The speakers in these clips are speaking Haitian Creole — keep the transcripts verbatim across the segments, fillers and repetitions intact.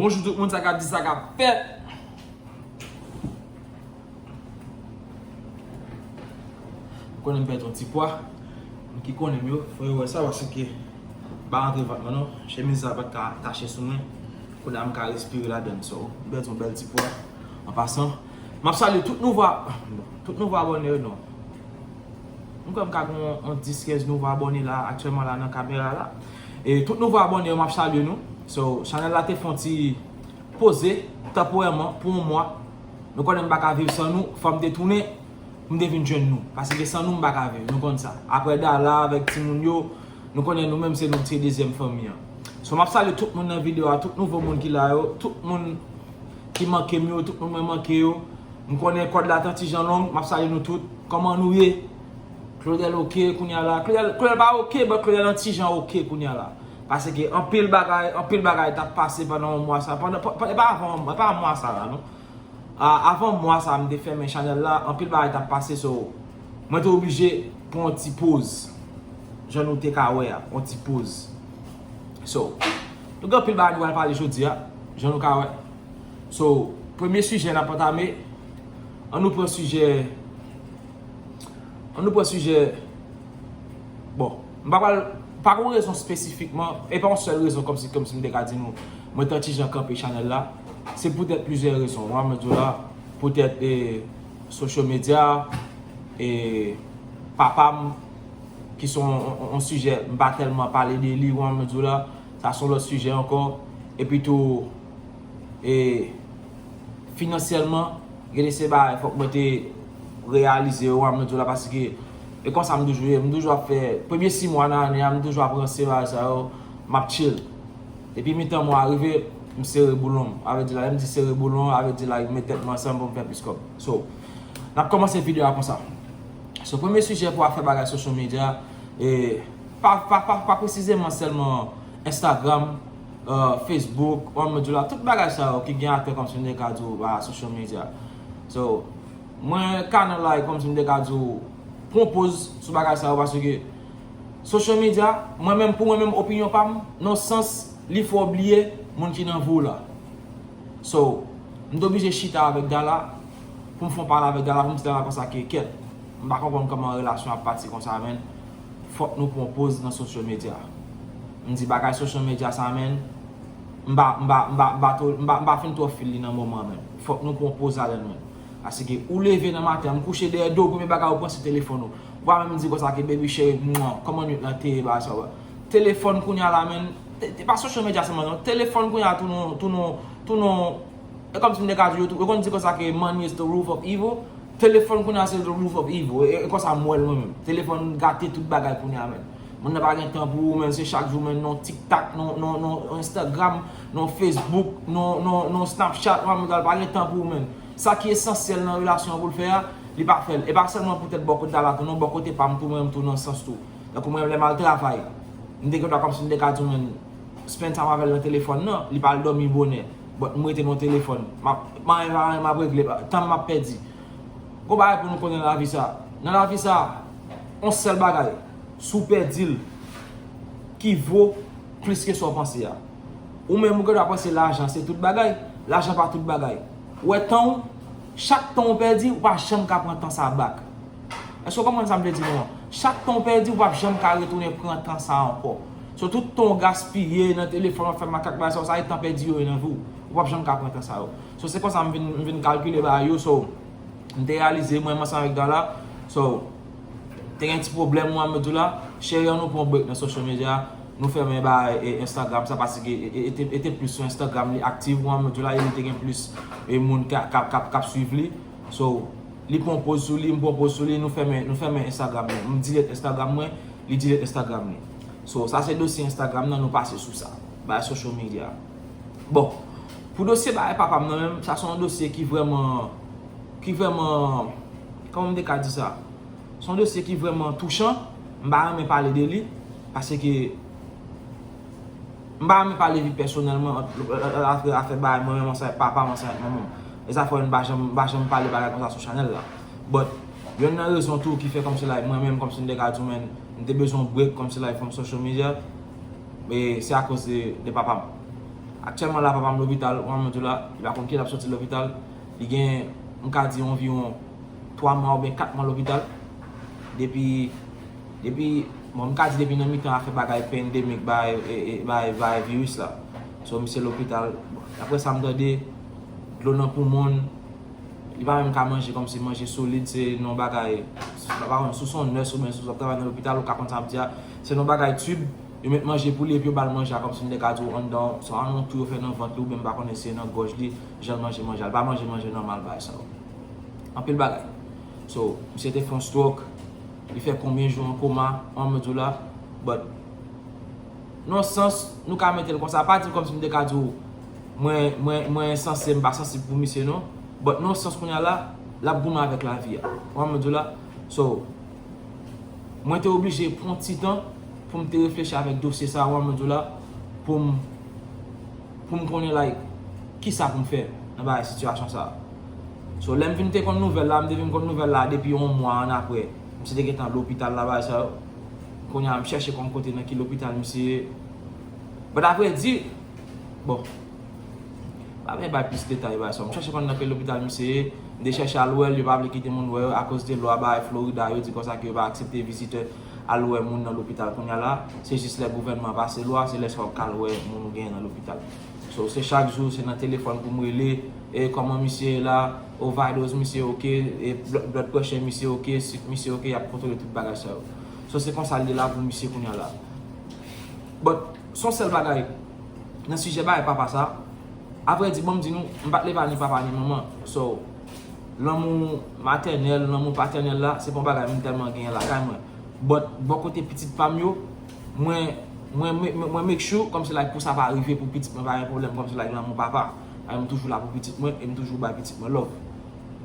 Bonjou tout moun, sa k ap di, sa k ap fèt. Ou konnen m pèdi yon ti pwa. Moun ki konnen m yo, fò yo wè sa, paske m pa rantre vant mwen non. Chemiz la pa t ka tache sou mwen. Kounye a m ka respire ladann. So, m pèdi yon bèl ti pwa. An pasan, m ap salye tout nouvo a-, bon, tout nouvo abòne yo non. M kwè m ka gen yon, yon dis kenz nouvo abòne la, aktyèlman la nan kamera la. E tout nouvo abòne yo, m ap salye nou. So, chanèl la te fè yon ti poze tanporèman pou yon mwa. Nou konnen m pa ka viv san nou, fò m te tounen pou m te vin jwenn nou. Paske san nou, m pa ka viv, nou konn sa. Apre Dala avèk timoun yo, nou konnen nou menm se nou ki se dezyèm fanmi an. So, m ap salye tout moun nan videyo a, tout nouvo moun ki la yo, tout moun ki manke m yo, tout moun mwen manke yo. M konnen kòd la t yon ti jan long, m ap salye nou tout. Kòman nou ye? Claudel oke kounye a la. Claudel, Claudel pa oke, but Claudel yon ti jan oke kounye a la. Paske anpil bagay, anpil bagay t ap pase pandan yon mwa sa. Pandan, pa, pa, e pa avan, e pa mwa sa la, non. A, avan mwa sa, m te fèmen chanèl la, anpil bagay t ap pase, so, mwen te oblije pran yon ti poz. Jan nou te ka wè a, yon ti poz. So, nou gen anpil bagay nou pral pale jodi a, jan nou ka wè. So, premye sijè n ap antame, ann nou pran sijè, ann nou pran sijè, bon, m pa pral, pa gen yon rezon espesifikman, e pa yon sèl rezon kòmsi, kòmsi m te ka di nou, mwen te yon ti jan kanpe chanèl la, se poutèt plizyè rezon, w a mwen di w la, poutèt, e, social media, e, papa m, ki se yon, yon, yon sijè, m pa tèlman pale de li, w a mwen di w la, sa se yon lòt sijè ankò, epi tou, e, finansyèlman, gen de se bagay fòk mwen te reyalize yo, w a mwen di w la, paske e konsa m toujou ye, m toujou ap fè, premye sis mwa nan ane a, m toujou ap ranse bagay sa yo, m ap chill. Epi mitan mwa a rive, m sere boulon m. A vle di la, lè m di sere boulon, a vle di la, m met tèt mwen ansanm pou m fè plis kòb. So, n ap kòmanse videyo a konsa. So, premye sijè pou afè bagay social media, e, pa, pa, pa, pa presizeman sèlman Instagram, euh, Facebook, w a mwen di w la, tout bagay sa yo ki gen atè kòmsi m te ka di w a social media. So, mwen ka nan live kòmsi m te ka di w pran poz sou bagay sa yo, paske social media, mwen menm, pou mwen menm, opinyon pa m, nan sans, li fè w bliye moun ki nan vi w la. So, m te oblije chita avèk Dala, pou m fè yon pale avèk Dala, pou m di Dala konsa ke kèt. M pa konprann kòman relasyon ap pati konsa, menn. Fòk nou pran poz nan social media. M di bagay social media sa, menn, m pa, m pa, m pa, m pa to-, m pa, m pa fin twò fil li nan moman, menn. Fòk nou pran poz ladann, menn. Paske ou leve nan maten, m kouche dèyè do w, premye bagay ou pran se telefòn ou. Ou pa menm di konsa ke baby cheri, mwen, kòman nwit lan te ye, bagay sa yo. Telefòn kounye a la, menn, te, te pa social media sèlman, non. Telefòn kounye a tounen, tounen, tounen, e kòmsi m te ka di yo tou, yo konn di konsa ke money is the root of evil. Telefòn kounye a se the root of evil. E, e konsa m wè l mwen menm. Telefòn gate tout bagay kounye a, menn. Moun nan pa gen tan pou ou, menn. Se chak jou, menn, nan TikTok, nan, nan, nan Instagram, nan Facebook, nan, nan, nan Snapchat, w a mwen pa gen tan pou ou, menn. Sa ki esansyèl nan relasyon an pou l fè a, li pa fè l. E pa sèlman poutèt bò kote Dala tou, non, bò kote pa m tou, mwen menm tou nan sans tou. Tankou mwen menm lè m al travay, m te gen dwa kòmsi m te ka di w, menn, spend time avè l nan telefòn nan, li pa al dòmi bonè. But m rete nan telefòn. M ap, m ap, m ap regle, tan m ap pèdi. Gon bagay pou nou konnen nan lavi sa. Nan lavi sa, yon sèl bagay, si w pèdi l, ki vo plis ke sa w panse a. Ou menm ou gen dwa panse lajan se tout bagay, lajan pa tout bagay. Ou wè tan w, chak tan w pèdi, ou pa janm ka pran tan sa back. Èske w konprann sa m vle di nou an? Chak tan w pèdi, ou p ap janm ka retounen pran tan sa ankò. So, tout tan w gaspiye nan telefòn, w ap fè makak bagay sa yo, sa se tan pèdi yo ye nan vi w. Ou p ap janm ka pran tan sa yo. So, se konsa m vin, m vin kalkile bagay yo. So, m te reyalize mwen menm ansanm avèk Dala. So, te gen ti pwoblèm, mwen, m di w la, cheri, ann nou pran break nan social media, nou fèmen bagay, e, Instagram sa, paske e, e, e te, e te plis sou Instagram li aktif, mwen, m di w la, e li te gen plis, e, moun k ap, k ap, k ap, k ap swiv li. So, li pran poz sou li, m pran poz sou li, nou fèmen, nou fèmen Instagram li. M delete Instagram mwen, li delete Instagram li. So, sa se dosye Instagram nan, nou pase sou sa. Bay social media. Bon, pou dosye bagay papa m nan menm, sa se yon dosye ki vrèman, ki vrèman, kòman m te ka di sa? Se yon dosye ki vrèman touchan. M pa renmen pale de li, paske m pa renmen pale vi pèsonèl mwen, ant, afè, afè bagay mwen menm ansanm ak papa m, ansanm ak manman m. E sa fè m pa janm, m pa janm pale bagay konsa sou chanèl la. But, yonn nan rezon tou ki fè kòmsi like mwen menm, kòmsi m te ka di w, menn, m te bezwen yon break kòmsi like from social media, e se akoz de, de papa m. Aktyèlman la, papa m lopital, ou wè, mwen di w la, li pa konn kilè l ap soti lopital. Li gen, m ka di, anviwon twa mwa oubyen kat mwa lopital. Depi, depi, bon, m ka di depi nan mitan afè bagay pandemic, bay, e, e, bay, bay viris la. So, misye lopital. Bon, daprè sa m tande, dlo nan poumon l, li pa menm ka manje kòmsi manje solid, se nan bagay, m pa konn, si w se yon nurse oubyen si w ap travay nan lopital, ou ka konn sa m ap di a, se nan bagay tib, yo met manje pou li epi yo ba l manje a kòmsi m te ka di w anndan, se yon tou yo fè nan vant li oubyen m pa konnen si se nan gòj li, jan l manje manje a. Li pa manje manje nòmal bagay sa yo. Anpil bagay. So, misye te fè yon stroke, li fè konbyen jou an koma, ou wè, mwen di w la, but nan yon sans, nou ka mete l konsa, pa di l kòmsi m te ka di w, mwen, mwen, mwen sanse, m pa sansib pou misye non, but nan yon sans kounye a la, l ap goumen avèk lavi a. Ou wè, mwen di w la, so, mwen te oblije pran ti tan pou m te reflechi avèk dosye sa a, ou wè, mwen di w la, pou m, pou m konnen, like, kisa pou m fè nan bagay sitiyasyon sa a. So, lè m vin te konn nouvèl la, m te vin konn nouvèl la depi yon mwa annapre. Misye te gentan lopital la, bagay sa yo. Kounye a, m chèche konn kote nan ki lopital misye ye. But avrèdi, bon, pa vle bay plis detay bagay sa yo. M chèche konn nan ki lopital misye ye. M te chèche al wè l, yo pa vle kite moun wè yo akoz de lwa bagay Florida, yo di konsa ke yo pa aksepte vizitè al wè moun nan lopital kounye a la. Se jis lè gouvènman pase lwa, se lè sa w ka al wè moun ou genyen nan lopital. So, se chak jou, se nan telefòn pou m rele, e kòman misye ye la, o vitals misye oke, e bl-, blood pressure misye oke, sik misye oke, y ap kontwole tout bagay sa yo. So, se konsa l ye la pou misye kounye a la. But, se yon sèl bagay, nan sijè bagay papa sa, avrèdi, ban m di nou, m pa t leve a ni papa ni manman. So, lanmou matènèl, lanmou patènèl la, se pa yon bagay m tèlman genyen lakay mwen. But, bò kote pitit pa m yo, mwen, mwen, mwen, mwen make sure, kòmsi like pou sa pa rive pou pitit mwen, pa gen pwoblèm, kòmsi like lanmou papa. Like, m toujou la pou pitit mwen, e m toujou bay pitit mwen love.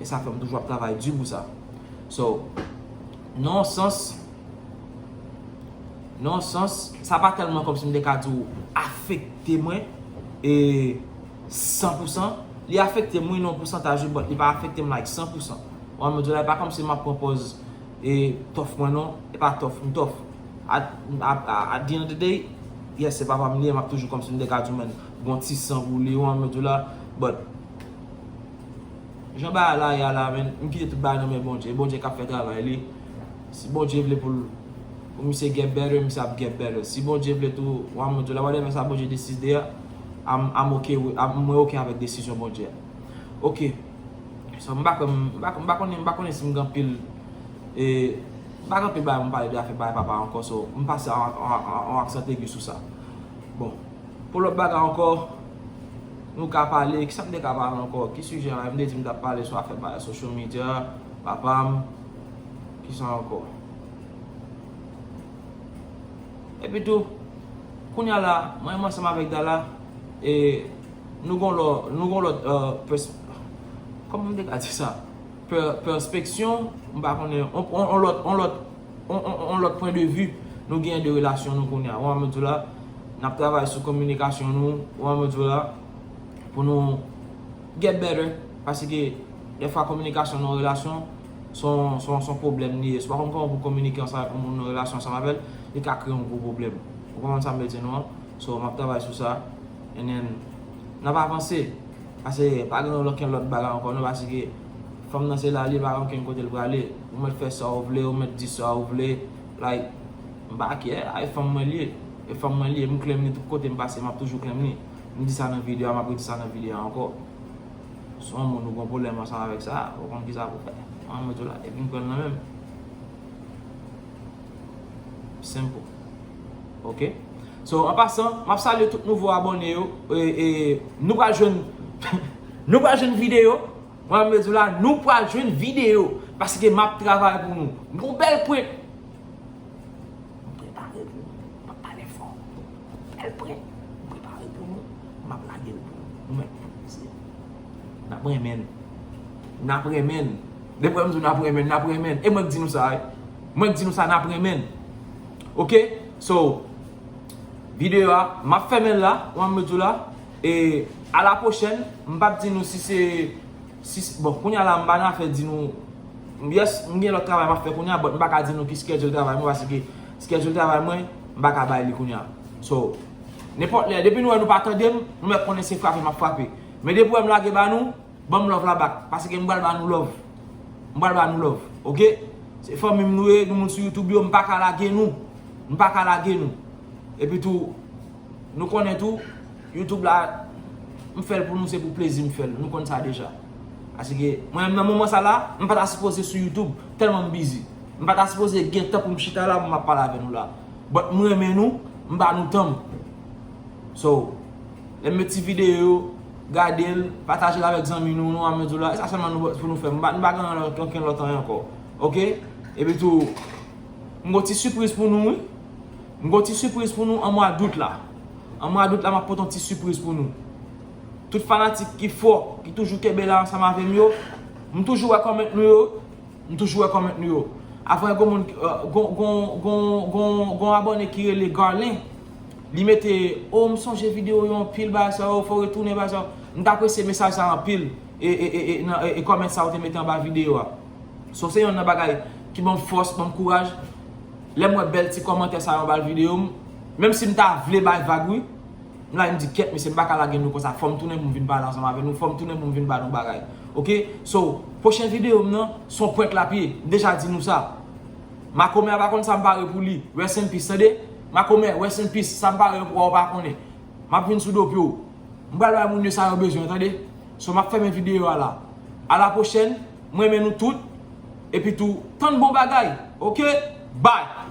E sa fè m toujou ap travay di pou sa. So, nan yon sans, nan yon sans, sa pa tèlman kòmsi m te ka di w afekte mwen, e san pou san, li afekte m, wi, nan yon pousantaj, wi, but li pa afekte m, like, san pou san. Ou wè, mwen di w la, e pa kòmsi m ap pran pòz, e, tough mwen, non, e pa tough, m tough. At, at, at the end of the day, yes, se papa m li ye, m ap toujou kòmsi m te ka di w, men, gon ti san pou li, ou wè, mwen di w la, but, jan bagay la ye a la, men, m kite tout bagay nan men Bondye. Bondye k ap fè travay li. Si Bondye vle pou l, pou misye get better, misye ap get better. Si Bondye vle tou, wa, mwen di w la, whatever sa Bondye deside a, I'm, I'm okay with, I'm, mwen oke avèk desizyon Bondye a. Oke. So, m pa kwè, m pa, m pa konnen, m pa konnen si m gen anpil, e, m pa gen anpil bagay pou m pale de afè bagay papa ankò, so, m pase an, an, an, an aksan egi sou sa. Bon. Pou lòt bagay ankò, nou ka pale, kisa m te ka pale ankò? Ki sijè a? M te di m t ap pale sou afè bagay social media, papa m, kisa ankò? Epi tou, kounye a la, mwen menm ansanm avèk Dala, e nou gon lò, nou gon lòt, euh, pès-, kòman m te ka di sa? Pè-, pèspeksyon, m pa konnen, on, on, on lòt, on lòt, on, on, on lòt pwen de vi nou genyen de relasyon nou kounye a. Ou wè mwen di w la, n ap travay sou kominikasyon nou, ou wè mwen di w la, pou nou get better, paske dèfwa kominikasyon nan relasyon, se yon, se yon, se yon pwoblèm li ye. Si w pa konn kòman pou kominike ansanm avèk yon moun nan relasyon ansanm avè l, li ka kreye yon gwo pwoblèm. Ou konprann sa m vle di nou an? So, m ap travay sou sa. And then, n ap avanse. Paske pa gen okenn lòt bagay ankò non, paske fanm nan se la li ye, pa gen okenn kote l prale. Ou mèt fè sa w vle, ou mèt di sa w vle. Like, m pa care, a e fanm mwen li ye. E fanm mwen li ye, m claim li tout kote m pase, m ap toujou claim li. M di sa nan videyo a, m ap redi sa nan videyo a ankò. Si w yon moun ou gon pwoblèm ansanm avèk sa, ou konn kisa pou fè. An mwen di w la, e vin pran l nan men m. Simple. Ok? So, an pasan, m ap salye tout nouvo abòne yo. E, e, nou pral jwenn, nou pral jwenn videyo. Mwen, m di w la, nou pral jwenn videyo. Paske m ap travay pou nou. Nou bèl prank. M prepare pou nou. M ap pale fò. Bèl prank. M prepare pou nou. M ap lage l pou nou. Nou mèt pran plezi. N ap renmen l. N ap renmen l. Depi w wè m di w n ap renmen l, n ap renmen l. E mwen k di nou sa, wi. Mwen k di nou sa, n ap renmen l. Ok? So, videyo a, m ap fèmen l la, ou wè m di w la. E a la pwochèn, m p ap di nou si se, si se, bon, kounye a la, m pa nan afè di nou, yes, m gen lòt travay m ap fè kounye a, but m pa ka di nou ki schedule travay mwen, paske schedule travay mwen, m pa ka bay li kounye a. So, Nenpòt lè, depi nou wè nou pa tande m, nou mèt konnen se frape m ap frape. Men depi w wè m lage ba nou, ban m love la back, paske m pral ba nou love. M pral ba nou love, oke? Se fanmi m nou ye, nou moun sou YouTube yo, m pa ka lage nou. M pa ka lage nou. Epi tou, nou konnen tou, YouTube la, m fè l pou nou, se pou plezi m fè l. Nou konn sa deja. Paske mwen menm nan moman sa la, m pa ta sipoze sou YouTube, tèlman m busy. M pa ta sipoze gen tan pou m chita la, pou m ap pale avè nou la. But m renmen nou, m ba nou tan m. So, lè m met ti videyo yo, gade l, pataje l avèk zanmi nou, nou an medyo la. E sa sèlman nou, pou nou fè. M pa, nou pa gen ankenn lòt anyen ankò. Oke? Epi tou, m gon ti sipriz pou nou, wi. M gon ti sipriz pou nou an mwa dout la. An mwa dout la, m ap pote yon ti sipriz pou nou. Tout fanatik ki fò, ki toujou kenbe la ansanm avè m yo, m toujou wè kòmant nou yo, m toujou wè kòmant nou yo. Avan, gon moun, euh, gon, gon, gon, gon, gon abòne ki rele Garlin, li mete, "O, m sonje videyo yo anpil, bagay sa yo, fò w retounen, bagay sa yo." M t apresye mesaj sa anpil, e, e, e, e, nan, e, e kòmant sa ou te mete anba videyo a. So, se yonn nan bagay ki ban m fòs, ban m kouraj. Lè m wè bèl ti kòmantè sa yo anba videyo m, menm si m ta vle bay vag, wi, m la, m di, "Kèt, mesye, m pa ka lage nou konsa. Fò m tounen pou m vin pale ansanm avè nou. Fò m tounen pou m vin ba nou bagay." Oke? So, pwochen videyo m nan, se yon prank l ap ye. M deja di nou sa. Makomè a pa konn sa m pare pou li. Rest in peace, tande? Makomè, rest in peace. Sa m pare pou ou, ou pa konnen. M ap vin sou do pye w. M pral bay moun yo sa yo bezwen, tande? So, m ap fèmen videyo a la. A la pwochèn, m renmen nou tout. Epi tou, tann bon bagay. Oke? Bye!